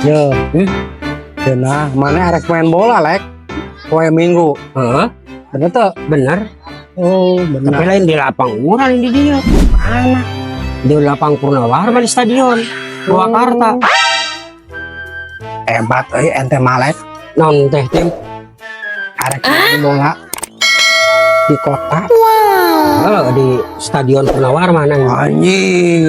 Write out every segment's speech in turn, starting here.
Yo. Cenah, maneh arek main bola, Lek? Poe Minggu. Heeh, Bener tuh? Bener. Oh, Tapi bener. Lain di lapang urang di dieu. Mana? Di lapang Purnawarman, di stadion Purwakarta. Hebat euy ente mah, Lek. Naon teh, Tim? Arek main bola di kota. Oh, di stadion Purnawarman anjing. Anjing.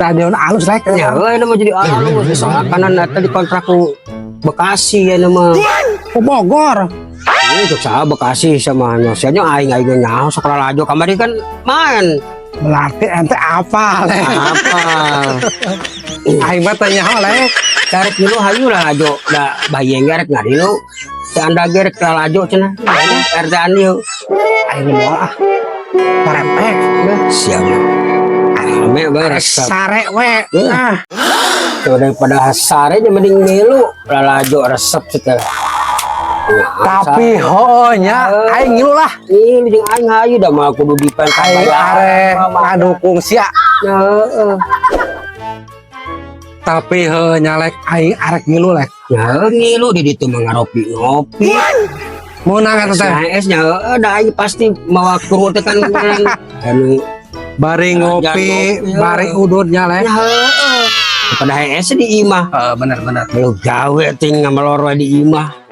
Stadion alus, Lek. Ya, euy, mah jadi alus. Soalnya kanan eta dikontrak ku Bekasi ya nama. Ke Bogor. Ini cek saha Bekasi sama nya. Sia aing aing nyaho sok lalajo kamari kan main. Berarti ente apa, Lek? Apa? Aing mah teu nyaho, Lek. Carek dulu hayu lah lajo da bayeng rek ngadilu. Teu anda ge rek lalajo cenah. RT andi yuk. Aing bola ah. Parepek. Siap. Rame bae resep. Sare we. Eh. Ah. Tuh, daripada sare nya mending milu lalajo resep setelah. Tapi ho nya aing ngilu lah. Ini jeung aing hayu da mah kudu dipen. Aing arek ngadukung sia. Heeh. Tapi heuh nya, Lek, aing arek ngilu, Lek. Ya ngilu di ditu mah ngaropi ngopi. Meunang eta teh. Es nya heueuh da aing pasti mawa kru teh kan anu. Bari ngopi, ngopi, bari udutnya, Lek. Ya heueuh. Pada hees di imah. Heeh, bener bener. Kalau gawe ting ngamelor we di imah.